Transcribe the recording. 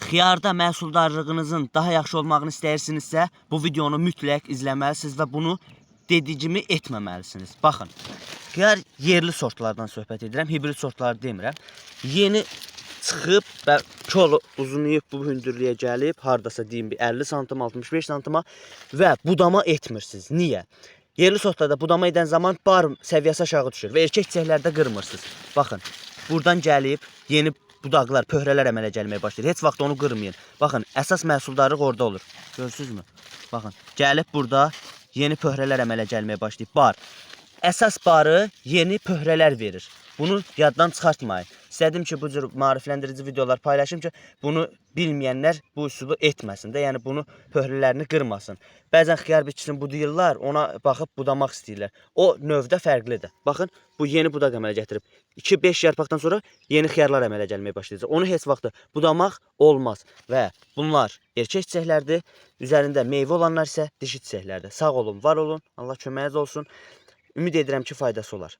Xiyarda məhsuldarlığınızın daha yaxşı olmağını istəyirsinizsə, bu videonu mütləq izləməlisiniz və bunu dediyimi etməməlisiniz. Baxın, xiyar yerli sortlardan söhbət edirəm, hibrid sortları demirəm. Yeni çıxıb və kolu uzunuyub bu hündürlüyə gəlib, hardasa deyim bir 50 santim, 65 santima və budama etmirsiniz. Niyə? Yerli sortlarda budama edən zaman bar səviyyəsi aşağı düşür və erkək çiçəklərdə qırmırsınız. Baxın, buradan gəlib yeni budaqlar, pöhrələr əmələ gəlməyə başlayır. Heç vaxt onu qırmayın. Baxın, əsas məhsuldarlıq orada olur. Görürsünüzmü? Baxın, gəlib burada yeni pöhrələr əmələ gəlməyə başlayıb. Bar. Əsas barı yeni pöhrələr verir. Bunu yaddan çıxartmayın. İstədim ki, bu cür maarifləndirici videolar paylaşım ki, bunu bilməyənlər bu üsulu etməsin də, yəni bunu pöhrələrini qırmasın. Bəzən xiyar bitkisini budayırlar, ona baxıb budamaq istəyirlər. O növdə fərqlidir. Baxın, bu yeni budaq əmələ gətirib. 2-5 yarpaqdan sonra yeni xiyarlar əmələ gəlməyə başlayacaq. Onu heç vaxt da budamaq olmaz və bunlar erkək çiçəklərdir. Üzərində meyvə olanlar isə dişi çiçəklərdir. Sağ olun, var olun. Allah köməyiniz olsun. Ümid edirəm ki, faydası olar.